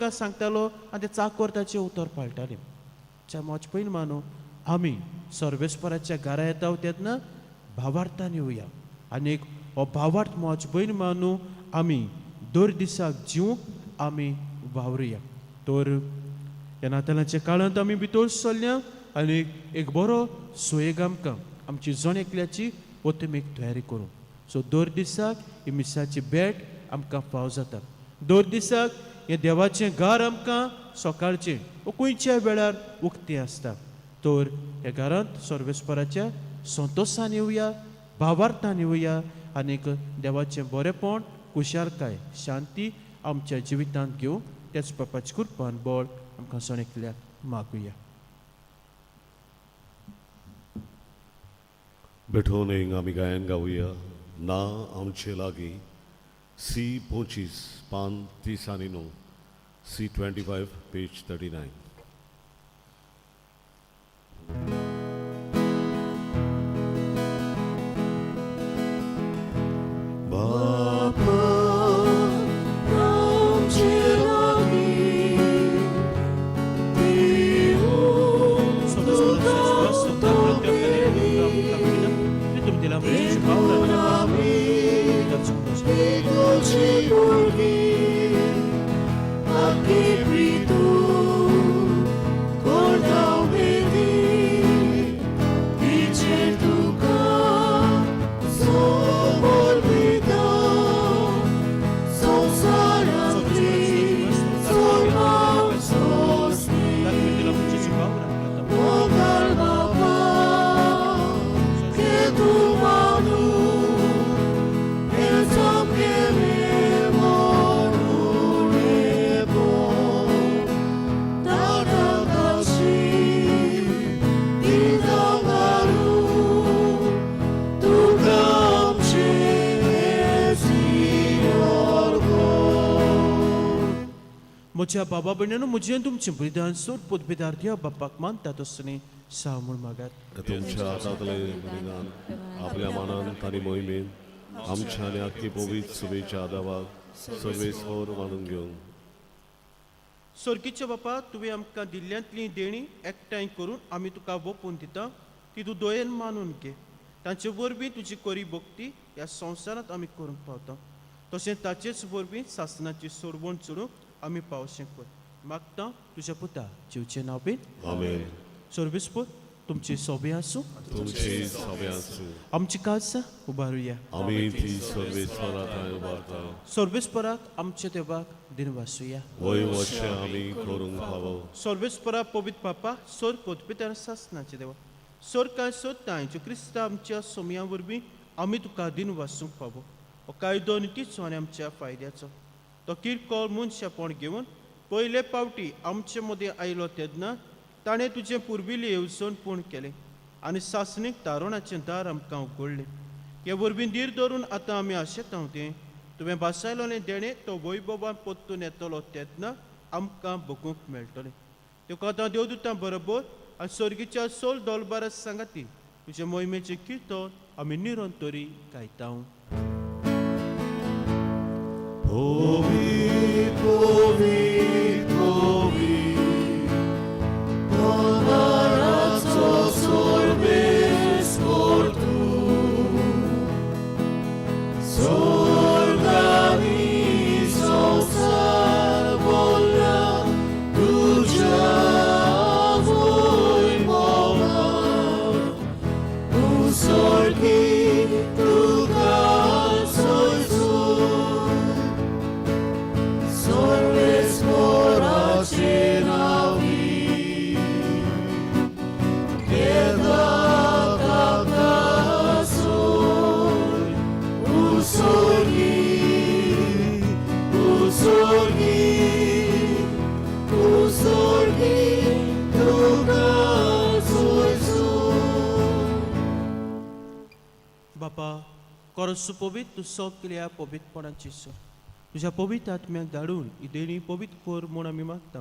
तांकां सांगतालो आनी ते चाकोर ताचें उतर पाळटाले. मोज पयन मानू आमी सर्वेस्पराच्या घरा येता तेन्ना भावार्थान येवया आनी हो भावार्थ मोज भयण मानू आमी दर दिसाक जिवंक आमी वावरुया. तर ह्या नातालांच्या काळांत आमी भितर सरल्या आनी एक बरो सुयेग आमकां आमची जण एकल्याची ओतमीक तयारी करूं. सो दर दिसाक ही मिसाची भेट आमकां फाव जाता. दर दिसाक हें देवाचें घर आमकां सकाळचें वो खंयच्याय वेळार उक्तें आसता. तर ह्या घरांत सर्वेस्पराच्या संतोशान येवया, भावार्थान येवया आनीक देवाचें बरेंपण, खुशालकाय, शांती आमच्या जिवितांत घेवंक त्याच बापाची कृपान बळ आमकां सण एकल्याक मागुया. बेठोन एक आमी गायन गावया ना आमचे लागीं सी 25 पान 39, C 25 page 39. बापा आमचे लागीं म्हज्या बाबा भयणीनो, म्हजें तुमचें बलिदान सोड पोतबेदार देव बापाक मानता तसलें साव म्हूण मागात. तुमच्या हातांतले बलिदान आपल्या मानान आनी मोहिमेन आमच्या आनी आख्खी पवित्र सुबेच्या आदावाक सर्वेस्पर मानून घेवन. स्वर्गीच्या बापा, तुवें आमकां दिल्ल्यांतलीं देणीं एकठांय करून आमी तुका वोपून दिता ती तूं दोयेन मानून घे. तांचे वरवीं तुजी कोरी भक्ती ह्या संवसारांत आमी करूंक पावता, तशें ताचेच वरवीं सासनाची सोडवण चडूंक आमी पावशें कर. मागता तुज्या पुता जिवचें नांव बीन. आमेन. सर्वेस्पर तुमची सोबे आसूं. तुमची सगळे आसूं. आमची काज उबारुया. आमी ती सर्वेस्परा थंय उबारता. सर्वेस्पराक आमच्या देवाक दिनवासुया. वय वशें आमी करूंक फावो. सर्वेस्परा पवित्र पापा, सोर कोतपितर सासनाचे देवा, सोर काय सोदताय जो क्रिस्ता आमच्या सोमया वरवीं आमी तुका दिनवासूंक फावो. हो कायदो नितीचो आनी आमच्या फायद्याचो. तो किरकोळ मनशापण घेवन पयले पावटी आमचे मदें आयलो तेन्ना ताणें तुजें पुर्विल्ली येवजण पूर्ण केलें आनी सासणीक तारुणाचें दार आमकां उगडलें. हे वरवीं धीर धरून आतां आमी आशेता तें तुवें भासायलोलें देणें तो वैभवान परतून येतलो तेन्ना आमकां भोगूंक मेळटलें. तुका आतां देवदूतां बरोबर आनी स्वर्गीच्या सोल दोलबारा सांगाती तुजे मोहिमेचें किर्तन आमी निरंतरी गायता. पवित्र पवित्र पवित्र तोंडाचो सर्वेस्पर तूं, स्वर्गानी संवसार भरला तुज्या वैभवान. तूं स्वर्गी तुका सोयसून सर्वेस्पराचे नांवी येता ताका सोय. उसोगी उसोगी उसोगी तुका सोयसून. बापा, कोरस पवित्र तूं सगल्या पवित्रपणाची सर तुज्या पवित्र आत्म्याक धाडून ही देणी पवित्र कर म्हूण आमी मागता,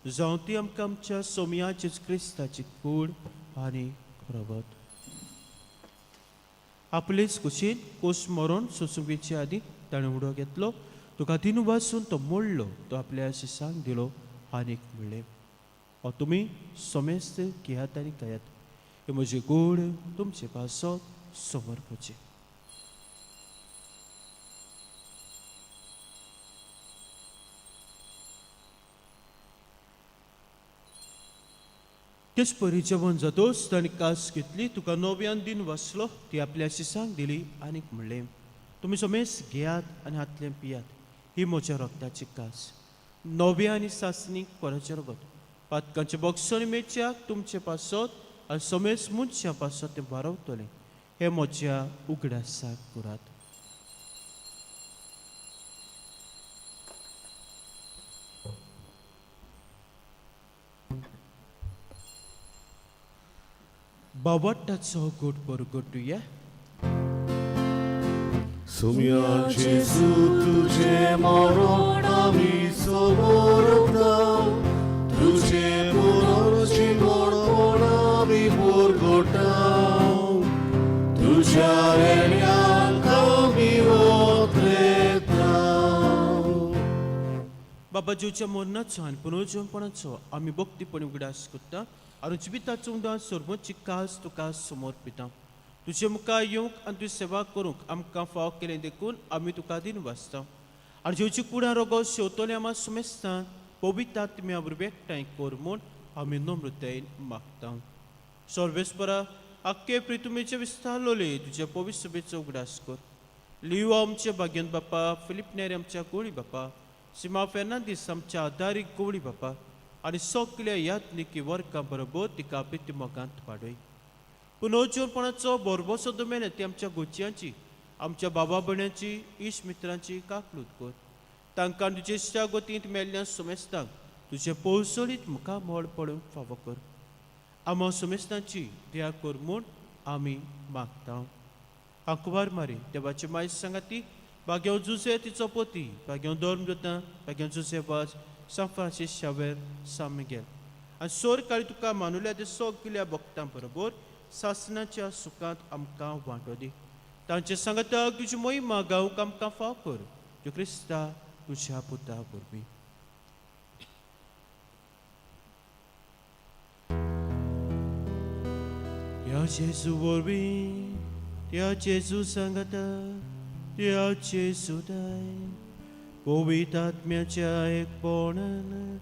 जावं ती आमकां आमच्या सोमयाचीच क्रिस्ताची कूड आनी रगत. आपलेच कुशीन कोस मरोन सोंसूंक आदीं ताणें उडो घेतलो. तुका दिनू वासून तो मोडलो, तो आपल्या शिसांक दिलो आनीक म्हणलें, हो तुमी समेस्त घेयात आनी खायात, हे म्हजी गोड तुमचे पासत समर्पचे. तेच परी जेवण जातोच ताणें कास घेतली, तुका नव्यान दिन वाचलो, ती आपल्या शिसांक दिली आनीक म्हणलें, तुमी समेस घेयात आनी हातलें पियात, ही म्हज्या रक्ताची कास, नव्या आनी सासणीक कोराचें रगत, पातकांचे बक्षण मेच्याक तुमचे पासत आनी समेस मनशां पासत तें वारवतलें, हें म्हज्या उगडासाक करात. बावट्टाचो गोड परगटुया. सोम्या जेजू तुझे मरण आमी समर्पता, तुझे पुनर्जीवनपण आमी परगटा, तुझ्या येण्याक आमी ओत्रेता. बाबा जेवच्या मरणाचो आनी पुनर्जीवनपणाचो आमी भक्तीपणी उगडास करता आनी जिविताचो उदास सर्वोच्च कास तुका समर्पिता. तुजे मुखार येवंक आनी तुजी सेवा करूंक आमकां फाव केलें देखून आमी तुका दिन वाचता आनी जेवची कुडां रोगो शेवतले आमा सुमेस्तान पवित्र आत्म्या वरवीं एकठांय कर म्हूण आमी नम्रतायेन मागता. सर्वेस्परा आख्खे प्रितुमेचे विस्तारलोले तुज्या पवित्र सभेचो उगडास कर. लियो आमच्या भाग्यन बापा, फिलीप नेरी आमच्या गोळी बापा, सीमा फेर्नांदीस आमच्या आदारीक गोवळी बापा आनी सगल्या यात्निकी वर्गां बरोबर तिका प्रिती मोगांत वाडय. पुनर्जीवनपणाचो भरभोसो दमेले ती आमच्या गोचयांची, आमच्या बाबा भयणांची, इश्ट मित्रांची काकलूत कर. तांकां तुजे इश्टा गोतींत मेल्ल्या सुमेस्तांक तुजे पोवसळीत मुखामळ पडूंक फावो कर. आमा सुमेस्तांची दया कर म्हूण आमी मागता. आंकवार मारी देवाची माय सांगाती भाग्यांव जुजे तिचो पोती, भाग्यांव धर्म दोता, भाग्यांव जुजे वाज, सांत फ्रांसीस शावेर, सांत मिगेल आनी सोर काळी तुका मानुल्या ते सगल्या भक्तां बरोबर सासणाच्या सुखांत आमकां वांटो दी. तांचे सांगाताक तुजी मोहिमा गावंक आमकां फाव कर, त्यो क्रिस्ता तुज्या पुता वरवीं. त्या जेजू वरवीं, त्या जेजू सांगाता, त्या जेजू दाय पवित्र आत्म्याच्या एकपणान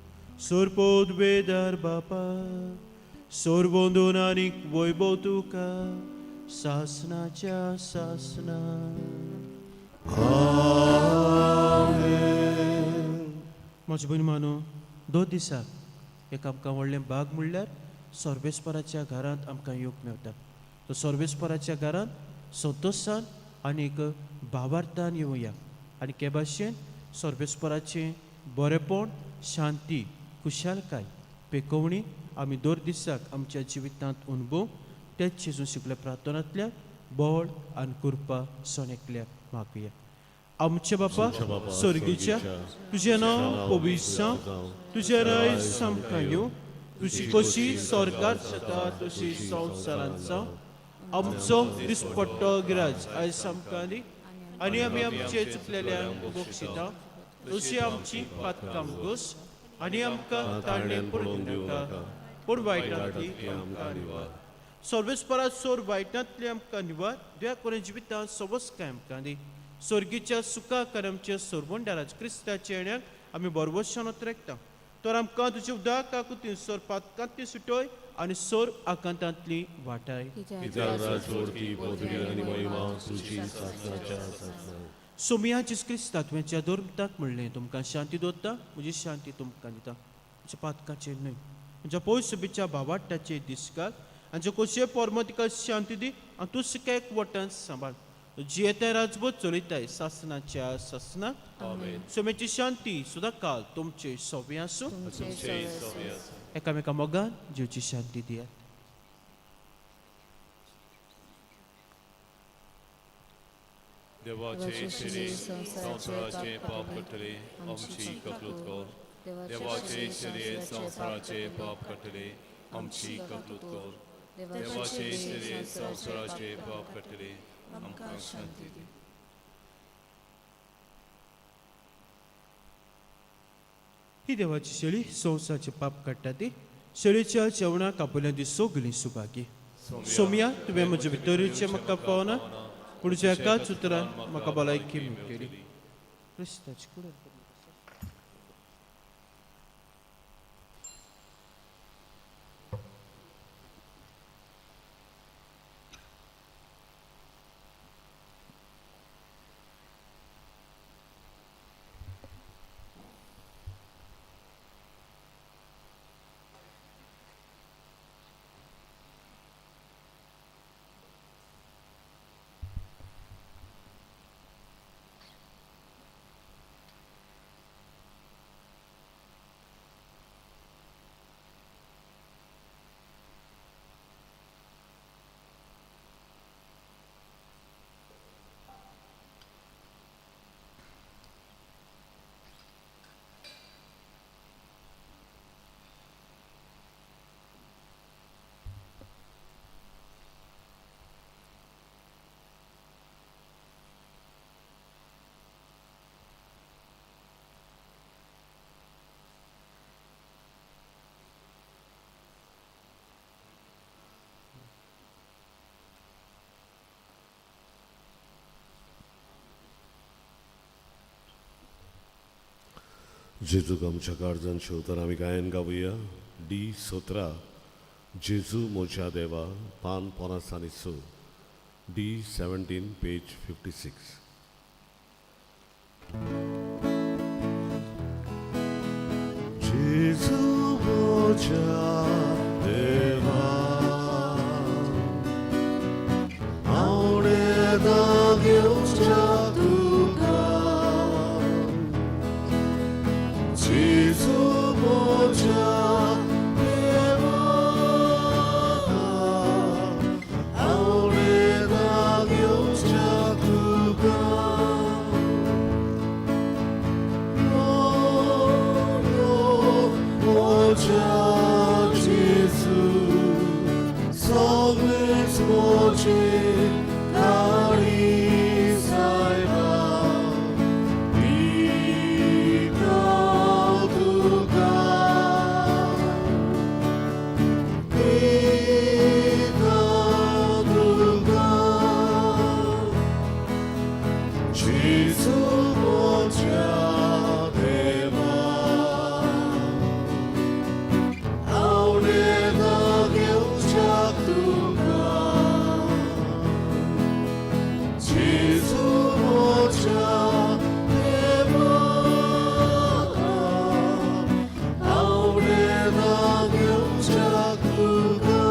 सोरपोद बेदार बापा, सोरबोंदून आनीक वैभव तुका सासणाच्या सासणा. म्हजे भयण मानू, दोन दिसाक एक आमकां व्हडलें भाग म्हणल्यार सर्वेस्पराच्या घरांत आमकां येवंक मेवता. तो सर्वेस्पराच्या घरांत संतोशान आनीक भावार्थान येवया आनी के भाशेन सर्वेस्पराचें बरेपण, शांती, खुशालकाय, पेकोवणी आमी दर दिसाक आमच्या जिवितांत अनुभव तेच जेजून शिकल्या प्रार्थनांतल्या बळ आनी कृपा सणेकल्या मागुया. आमचे बापा स्वर्गीच्या, तुजें नांव पवित्र जावं, तुजें राज आमकां येवं, तुजी कशी स्वर्गार जाता तशी संवसारांत जावं. आमचो दिसपट्टो गिराज आयज आमकां दी आनी आमी आमचे चुकलेल्यांक बक्षिता तशी आमची पातकां घोस आनी आमकां ताळणे पडूंक दिवं नाका, पूण वायटांतली आमकां निवार. सर्वेस्परा सोर वायटांतली आमकां निवार, दया करून जिवितांत सवस्काय आमकां दी. स्वर्गीच्या सुखाक आनी आमच्या सोरवंडाराज क्रिस्ताच्या येण्याक आमी बरवशान ओतरेकता. तर आमकां तुजे उदक आकुतीन सोर पातकांतली सुटोय आनी सोर आकांतांतली वाटाय. कित्याक राजवडती पदवी आनी महिमा तुजी सासणाच्या सासणा. सोमिया जेजू क्रिस्ता तुवें धर्मताक म्हणलें, तुमकां शांती दवरता, म्हजी शांती तुमकां दिता. म्हज्या पातकाचेर न्हय, म्हज्या पयसुबीच्या भावाट्टाचेर दिसकाल आनी जे कोशे पोरमो तिका शांती दी आनी तूं सुक्या एक वटान सांबाळ. जियेताय राजबोध चलयताय सासणाच्या सासणाक. सोम्याची शांती सुद्दां काल तुमचे सोबे आसूं. एकामेका मोगान जिवची शांती दियात. देवाचे शिरे संवसाराचे पाप काडटले, आमची कबलूत कर. देवाचे शिरे संवसाराचे पाप काडटले, आमची कबलूत कर. देवाचे शिरे संवसाराचे पाप काडटले, आमकां शांती दी. ही देवाची शेळी संवसाराचें पाप काडटा ती शेळीच्या जेवणाक आपल्या ती सगळीं सुभागी. सोमया, तुवें म्हजे भितर येवचें म्हाका पावना, पूण तुज्या एकाच उतरान म्हाका भलायकी मेळटली. क्रिस्ताची कुड. जेजूक आमच्या काळजान शेवतना आमी गायन गावया डी 17, जेजू म्हज्या देवा, पान 56, डी 17 पेज 56. जेजू म्हज्या देवा, हांव येता घेवच्या तुका. जेजू म्हज्या देवा, हांव येता घेवच्या तुका. यो यो म्हज्या जेजू, सगळेच म्हजे काळीज सायबा, दिता तुका, दिता तुका. जेजू म्हज्या देवा, हांव येता घेवच्या तुका. जेजू म्हज्या देवा, हांव येता घेवच्या तुका.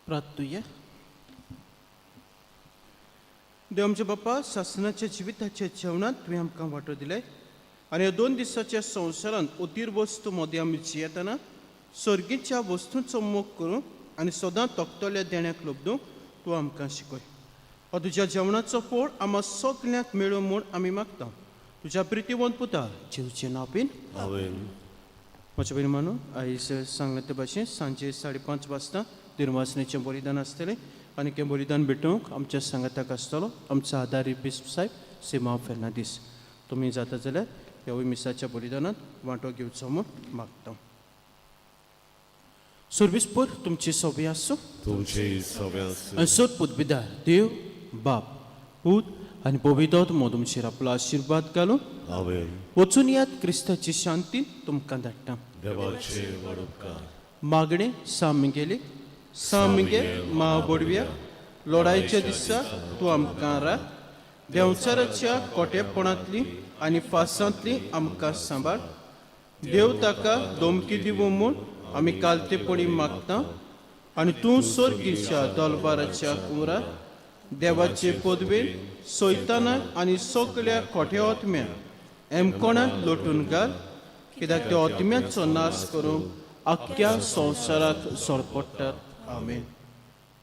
प्रार्थुया. देव आमच्या बापा, सासनाच्या जिविताच्या जेवणांत तुवें आमकां वांटो दिले आनी ह्या 2 दिसाच्या संवसारांत अतीर वस्तू मदें आमी जियेतना सर्गीच्या वस्तूंचो मोग करूंक आनी सदां तोखतल्या देण्याक लब्दूंक तूं आमकां शिकय. हो तुज्या जेवणाचो फोड आमकां सगल्यांक मेळूं म्हूण आमी मागता, तुज्या प्रितीवंत पुता जेजूचें नांव बीन. आमेन. म्हज्या भयणी मानू, आयज सांगलें ते भाशेन सांजे 5:30 वाजता दिरवासनेचें बलिदान आसतलें आनी तें बलिदान भेटोवंक आमच्या सांगाताक आसतलो आमचो आदारी बिस्प साहेब सिमांव फेर्नांदीस. तुमी जाता जाल्यार ह्या मिसाच्या बलिदानांत वांटो घेवचो म्हूण मागता. सर्वीसपूर तुमची सोबी आसूं. तुमचे सगळे आसूं. आनी सोद पुतबिदार देव बाप पूत आनी पवित्र आत्मो तुमचेर आपलो आशिर्वाद घालून आमेन. वचून यात. क्रिस्ताची शांती तुमकां धाडटा. देवाचे व्हड उपकार. मागणें सामगेली सामगे मा बोडव्या लोडायच्या दिसा तूं आमकां राख. देंवचाराच्या कोटेपणांतली आनी फासांतली आमकां सांबाळ. देव ताका धमकी दिवं म्हूण आमी कालतेपणी मागता आनी तूं सर्गीच्या दलबाराच्या कुंवरार देवाचे पदवेन सैतानाक आनी सगळ्या खोट्या आत्म्यांक एमकोणांत लोटून घाल, कित्याक त्या आत्म्याचो नाश करूंक आख्ख्या संवसाराक सरपडटात. आमेन.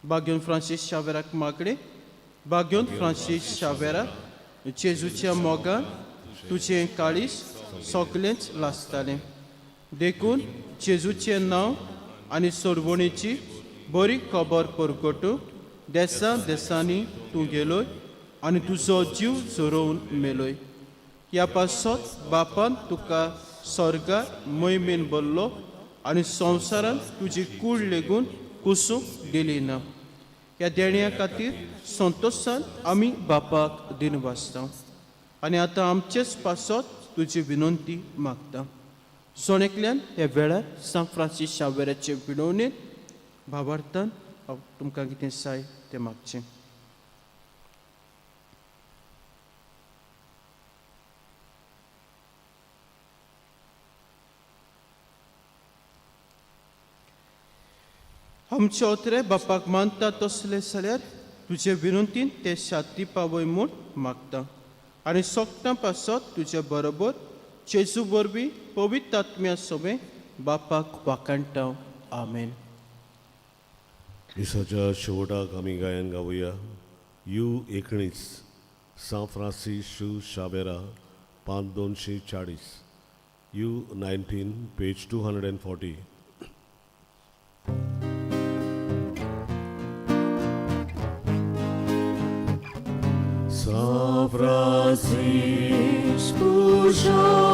बाग्योन फ्रांसीस शावेराक मागणें. बाग्योन फ्रांसीस शावेरा, जेजूच्या मोगान तुजें काळीज सगळेंच लासतालें, देखून जेजूचें नांव आनी सोडवणेची बरी खबर परगटूंक देसा देसांनी तूं गेलोय आनी तुजो जीव झरोवन मेलोय. ह्या पासत बापान तुका स्वर्गार मोहिमेन भरलो आनी संवसारांत तुजी कूड लेगून कुसूंक दिली ना. ह्या देण्या खातीर संतोशान आमी बापाक दिनवासता आनी आतां आमचेच पासत तुजी विनंती मागता. जण एकल्यान ह्या वेळार सांत फ्रांसीस शावेराचे विनवणेन भावार्थान तुमकां कितें जाय तें मागचें. आमचे ओत्रे बापाक मानता तसले जाल्यार तुजे विनंतीन ते शांती पावय म्हूण मागता आनी सोगटां पासत तुजे बरोबर जेजू वरवीं पवित्र आत्म्या सोबें बापाक वाखाणटा. आमेन. मिसाच्या शेवटाक आमी गायन गावया. You 19, सां फ्रांसीस शावेरा, पान 240. U 19, page 240. São Francisco Xavier.